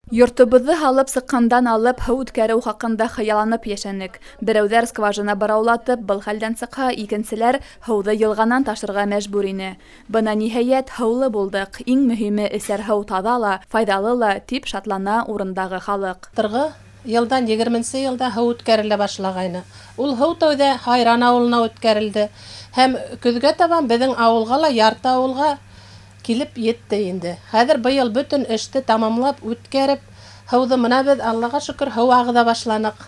Йортобоҙҙо һалып сыҡҡандан алып һыу үткәреү хаҡында хыялланып йәшәнек. Берәүҙәр скважина быраулатып был хәлдән сыҡһа, икенселәр һыуҙы йылғанан ташырға мәжбүр ине. Бына, ниһайәт, һыулы булдыҡ. Иң мөһиме — эсәр һыу таҙа ла, файҙалы ла, тип шатлана урындағы халыҡ. Былтырғы йылдан, 20-нсе йылда һыу үткәрелә башлағайны. Ул һыу тәүҙә Һайран ауылына үткәрелде һәм көҙгә табан беҙҙең ауылға ла, ярты ауылға килеп етте инде. Хәҙер быйыл бөтөн эште тамамлап, үткәреп һыуҙы, мына беҙ, аллаға шөкөр, һыу ағыҙа башланыҡ.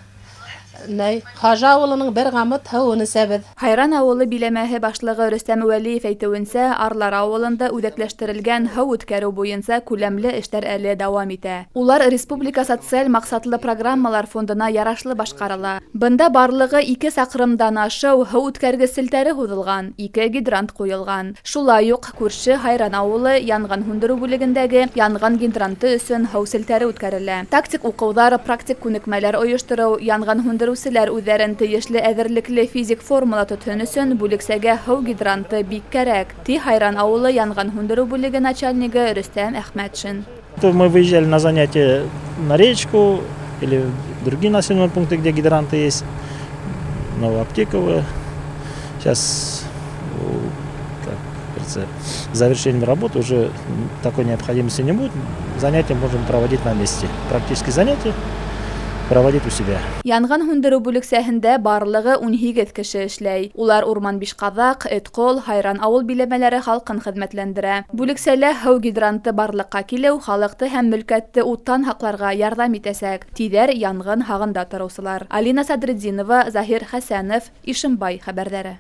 Нәй, Хажа ауылының бер ҡамыт һыуын эсәбеҙ. Һайран ауылы биләмәһе башлығы Рөстәм Вәлиев әйтеүенсә, Арлар ауылында үҙәкләштерелгән һыу үткәреү буйынса күләмле эштәр әле дауам итә. Улар республика социаль маҡсатлы программалар фондына ярашлы башҡарыла. Бында барлығы 2 саҡрымдан ашыу һыу үткәргес селтәре һуҙылған, ике гидрант ҡуйылған. Шулай уҡ күрше Һайран ауылы янғын һүндереү бүлегендәге янғын гидранты өсөн һыу селтәре үткәрелә. Тактик уҡыуҙар, практик күнекмәләр ойоштороу, янғын һүндереүселәр үҙҙәрен тейешле әҙерлекле физик формала тотһон өсөн бүлексәгә һыу гидранты бик кәрәк, ти Һайран ауылы янғын һүндереү бүлеге начальнигы Рөстәм Әхмәтшин. Мы выезжали на занятия на речку или в другие населенные пункты, где гидранты есть, Новоаптеково. Сейчас, как говорится, с завершением работы уже такой необходимости не будет. Занятия можем проводить на месте. Практические занятия проводить у себя. Янғын һүндереү бүлексәһендә барлығы 18 кеше эшләй. Улар Урман Бишҡаҙаҡ, Этҡол, Һайран ауыл биләмәләре халҡын хеҙмәтләндерә. Бүлексәлә һыу гидранты барлыҡҡа килеү халыҡты һәм мөлкәтте уттан һаҡларға ярҙам итәсәк, тиҙәр янғын һағында тороусылар. Алина Садретдинова, Заһир Хәсәнов, Ишембай хәбәрҙәре.